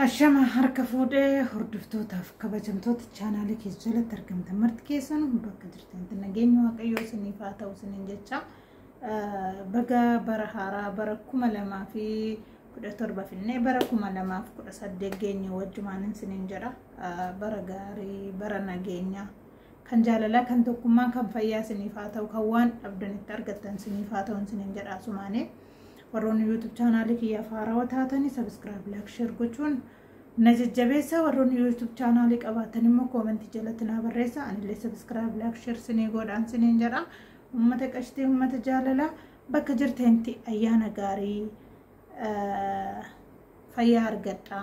Ashama harka fuudhee hordoftootaaf kabajamtoota chaanaalii keessa jalatti argamtan marti keessan bakka jirtanitti nageenya Waaqayyoo isiniif haa ta'u isiniin jecha. Baga bara haaraa bara 2017 finnee bara 2018 geenye wajjumaan isiniin jedha. Bara gaarii, bara nageenyaa, kan jaalalaa, kan tokkummaa, kan fayyaa isiniif haa ta'u, kan waan dhabdanitti argattan isiniif haa ta'u isiniin jedha. Asumaanii warroonni YouTube chaanaalii kiyyaaf haarawaa taatanii subscribe, like, share gochuun na jajjabeessa. Warroonni YouTube chaanaalii qabaatan immoo koomentii jalatti naa barreessa, anillee subscribe, like, share sinii godhaan siniin jedha. Uummata qashtee, uummata jaalalaa, bakka jirtanitti ayyaana gaarii, fayyaa argadha.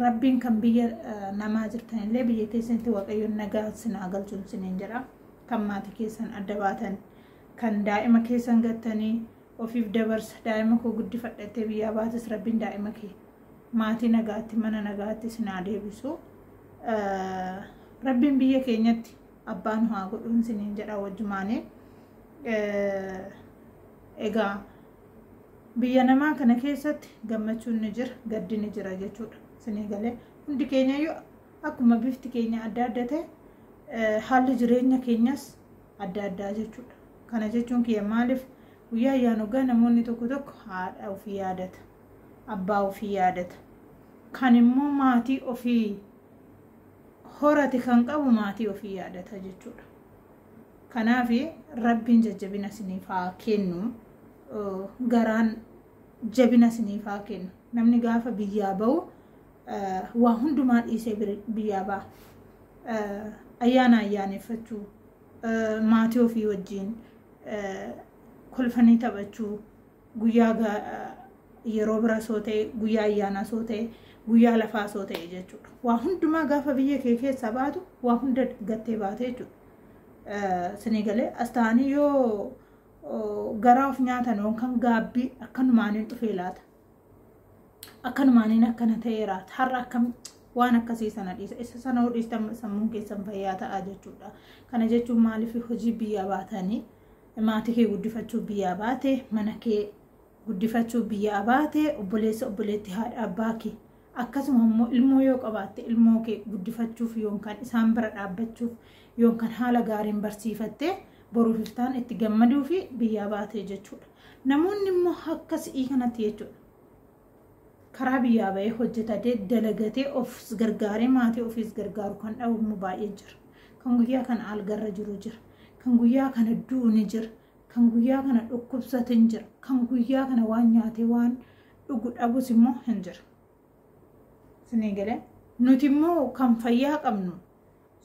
Rabbiin kan biyya namaa jirtanillee biyya keessanitti Waaqayyoon nagaa sinaa galchuun siniin jedha. Kan maatii keessan adda baatan, kan daa'ima keessan gattanii ofiif dabarsa, daa'ima koo guddifadhattee biyyaa baates, Rabbiin daa'ima kee maatii nagaatti, mana nagaatti sinaa deebisu. Rabbiin biyya keenyatti abbaan haa godhuun siniin jedha wajjumaanii. Egaa biyya namaa kana keessatti gammachuun ni jira, gaddi ni jira jechuudha. Sinii galee hundi keenyayyuu akkuma bifti keenya adda adda ta'e, haalli jireenya keenyas adda addaa jechuudha. Kana jechuun kiyya maaliif, guyyaa ayyaanogaa namoonni tokko tokko haadha ofii yaadata, abbaa ofii yaadata, kan immoo maatii ofii horate, kan qabu maatii ofii yaadata jechuudha. Kanaaf Rabbiin jajjabina isiniif haa kennu, garaan jabina isiniif haa kennu. Namni gaafa biyyaa bahu waa hundumaa dhiisee biyyaa baha. Ayyaana ayyaaneffachuu, maatii ofii wajjin kolfanii taphachuu, guyyaa yeroo bira soo ta'e, guyyaa ayyaanaa soo ta'e, guyyaa lafaa soo ta'e jechuudha. Waa hundumaa gaafa biyya kee keessaa baatu waa hunda gattee baate jechuudha. Sinii galee as ta'anii yoo garaa of nyaatan yookaan gaabbii akkanumaaniin dhufee laata. Akkanumaaniin akkana ta'eera. Har'a akkam waan akkasii sana dhiisa. Isa sana hoo dhiistan sammuun keessan fayyaa ta'a jechuudha. Kana jechuun maaliif, hojii biyyaa baatanii, maatii kee guddifachuu biyyaa baate, mana kee guddifachuu biyyaa baate, obboleessa, obboleetti, haadha, abbaa kee, akkasuma immoo ilmoo yoo qabaatte ilmoo kee guddifachuuf yookaan isaan bira dhaabbachuuf yookaan haala gaariin barsiifattee boruuf iftaan itti gammaduu fi biyyaa baate jechuudha. Namoonni immoo akka si'ii kanatti jechuudha. Karaa biyyaa bahee hojjetatee, dalagatee, of gargaaree maatii ofiis gargaaru kan dhabu immoo baay'ee jira. Kan guyyaa kana algarra jiru jira. Kan guyyaa kana du'u ni jira. Kan guyyaa kana dhukkubsate hin jira. Kan guyyaa kana waan nyaatee waan dhugu dhabus immoo hin jira. Sinii galee nuti immoo kan fayyaa qabnu,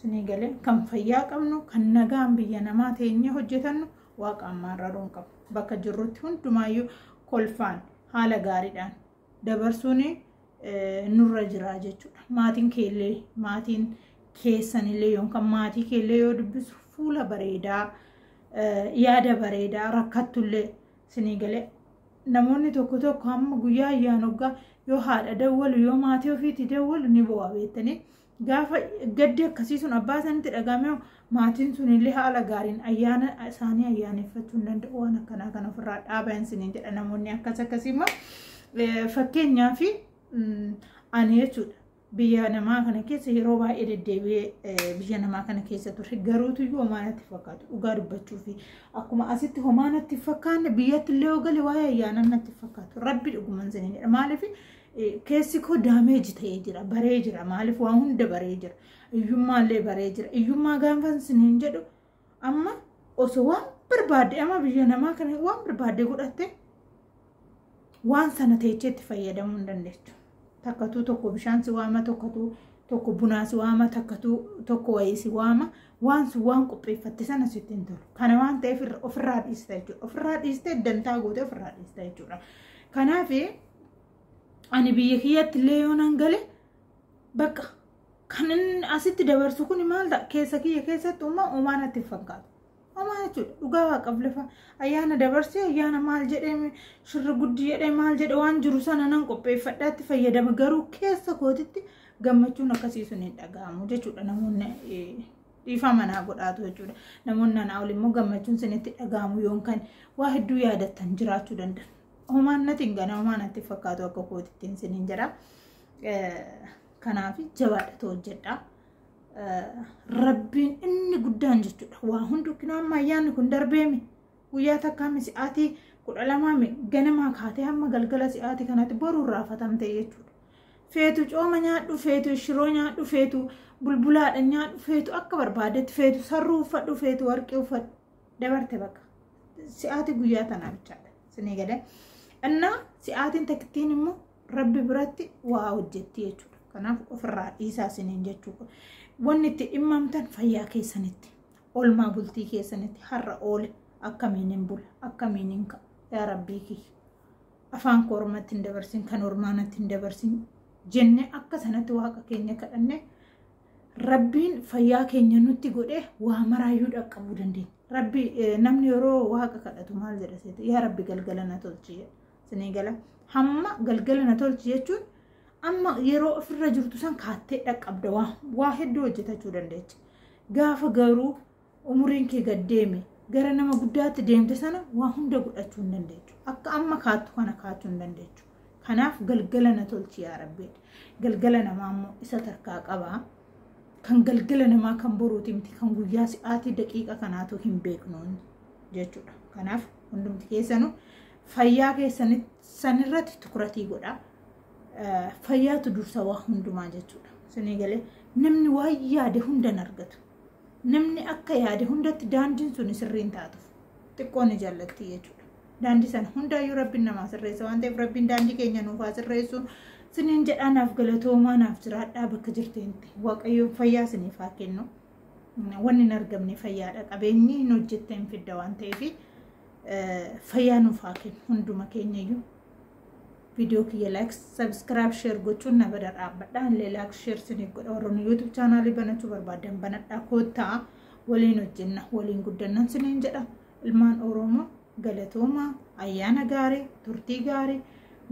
sinii galee kan fayyaa qabnu, kan nagaan biyya namaa teenyee hojjetannu, Waaqa ammaan raruun qabu. Bakka jirrutti hundumaayyuu kolfaan haala gaariidhaan dabarsuun nurra jira jechuudha. Maatiin keellee, maatiin keessanillee yookaan maatii keellee yoo dubbisu fuula bareedaa, yaada bareedaa rakkattullee, sinii galee namoonni tokko tokko hamma guyyaa ayyaanoggaa yoo haadha dawwalu, yoo maatii ofiitti dawwalu ni bo'a beektanii. Gaafa gaddi akkasii sun abbaa sanitti dhagahame, maatiin sun illee haala gaariin ayyaana isaanii ayyaaneffachuu hin danda'u. Waan akkanaa kana ofirraa dhaaban isiniin jedha. Namoonni akkas akkasii immoo, fakkeenyaaf ani jechuudha, biyya namaa kana keessa yeroo baay'ee deddeebi'ee biyya namaa kana keessa ture, garuutu homaa natti fakkaatu. Dhugaa dubbachuu fi akkuma asitti homaa natti fakkaanne, biyyatti illee yoo gale waa'ee ayyaanaa natti fakkaatu. Rabbi dhuguman isiniin jedha. Maaliif, keessi koo damage ta'ee jira, baree jira. Maaliif, waa hunda baree jira, iyyummaallee baree jira. Iyyummaa gaafa isiniin jedhu, amma osoo waan barbaadde, amma biyya namaa kana waan barbaadde godhatte, waan sana teechee itti fayyadamuu hin dandeechu. Takkatuu tokko bishaan si waama, tokkotuu tokko bunaa si waama, takkatuu tokko wayii si waama. Waan sun waan qopheeffatte sana sitti hin tolu. Kana waan ta'eef ofirraa dhiista jechuudha. Ofirraa dhiistee dantaa gootee ofirraa dhiista jechuudha. Kanaaf ani biyya kiyyatti illee yoo nan gale, bakka kan inni asitti dabarsu kun maal ta'a, keessa kiyya keessatti uumaa uumaa natti hin fakkaatu. Homaa jechuudha. Dhugaa Waaqaaf lafa ayyaana dabarsee, ayyaana maal jedhee, shirra guddi jedhee, maal jedhe, waan jiru sana nan qopheeffadhaatti fayyadama, garuu keessa kootitti gammachuun akkasii sun hin dhaga'amu jechuudha. Namoonni dhiifama manaa godhaatu jechuudha. Namoonni anaa ol immoo gammachuun sinitti dhaga'amu yookaan waa hedduu yaadattan jiraachuu danda'an. Homaan natti hin gana, homaa natti fakkaatu akka kootittiin siniin jedha. Kanaaf jabaadhatu hojjedha. Rabbiin inni guddaan jechuudha. Waa hundi kinoo amma ayyaanni kun darbeemi. Guyyaa takkaami si'aatii 12 ganamaa kaatee hamma galgala si'aatii kanatti boruu raafatamte jechuudha. Feetu cooma nyaadhu, feetu shiroo nyaadhu, feetu bulbulaadha nyaadhu, feetu akka barbaadetti, feetu sarruu uffadhu, feetu warqee uffadhu. Dabarte bakka. Si'aatii guyyaa tanaa bichaadha. Sinii galee. Innaa si'aatiin takkittiin immoo Rabbi biratti waa hojjetti jechuudha. Kanaaf ofirraa dhiisaa isiniin jechuudha. Wanni itti dhimmamtan fayyaa keessanitti, olmaa bultii keessanitti har'a oole akkamiin hin bula, akkamiin hin ka'a. Yaa Rabbii kiyya. Afaan koo ormatti hin dabarsin, kan ormaa natti hin dabarsin jennee akka sanatti Waaqa keenya kadhanne Rabbiin fayyaa keenya nutti godhee waa maraayyuu dhaqqabuu dandeenya. Rabbi namni yeroo Waaqa kadhatu maal jedha seete? Yaa Rabbi galgala na tolchi jedha. Sinii gala. Hamma galgala na tolchi jechuun amma yeroo ofirra jirtu san kaattee dhaqqabda, waa hedduu hojjetachuu dandeecha. Gaafa garuu umuriin kee gad deeme gara nama guddaatti deemte sana waa hunda godhachuu hin dandeechu. Akka amma kaattu kana kaachuu hin dandeechu. Kanaaf galgala na tolchi yaa Rabbi. Galgala namaa immoo isa tarkaa qabaa. Kan galgala namaa kan boruuti miti, kan guyyaa si'aatii daqiiqa kanaatu hin beeknu jechuudha. Kanaaf hundumti keessanuu fayyaa keessan sanirratti tukuratii godhaa. Fayyaatu dursa waa hundumaa jechuudha. Sinii galee, namni waan yaade hunda hin argatu. Namni akka yaade hundatti daandiin sun sirrii hin taatuuf. Xiqqoo ni jaallatti jechuudha. Daandii sana hundaayyuu Rabbiin namaa sirreessa waan ta'eef Rabbiin daandii keenya nuuf haa sirreessu. Siniin jedhaa, naaf galatoomaa, naaf jiraadhaa bakka jirtanitti. Waaqayyoon fayyaa isiniif haa kennu. Wanni hin argamne fayyaadha. Qabeenyi hin hojjette hin fidda waan ta'eef fayyaa nuuf haa kennu hunduma keenyayyuu. Viidiyoo kiyya like, subscribe, share gochuun na bira dhaabbadha. Illee like, share siniif godha. Warroonni YouTube chaanaalii banachuu barbaadan banadhaa, koottaa waliin hojjenna, waliin guddannan siniin jedha. Ilmaan Oromoo, galatoomaa, ayyaana gaarii, turtii gaarii,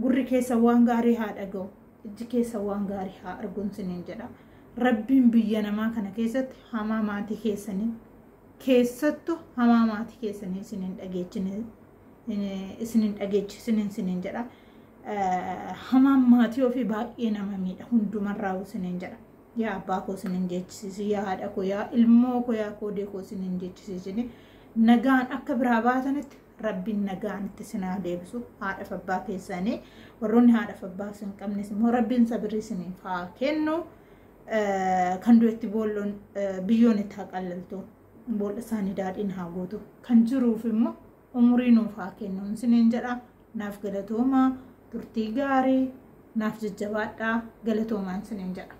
gurri keessa waan gaarii haa dhaga'u, ijji keessa waan gaarii haa arguun siniin jedha. Rabbiin biyya namaa kana keessatti hamaa maatii keessanii keessattuu hamaa maatii keessanii isiniin dhageechine isiniin dhageechisiniin siniin jedha. Hamaan maatii ofii baay'ee nama miidha, hundumarraa isiniin jedha. Yaa abbaa koo isiniin jechisiisi, yaa haadha koo, yaa ilmoo koo, yaa koodee koo isiniin jechisiisini. Nagaan akka biraa baatanitti Rabbiin nagaan itti isin haa deebisu haadhaaf abbaa keessanii. Warroonni haadhaaf abbaa isin qabnes immoo Rabbiin sabirii isiniif haa kennu. Kan du'etti boolloon biyyoon itti haa qallaltu. Boolla isaanii daadhiin haa guutu. Kan jiruuf immoo umurii nuuf haa kennu isiniin jedha. Naaf galatoomaa, turtii gaarii, naaf jajjabaadhaa, galatoomaan isiniin jedha.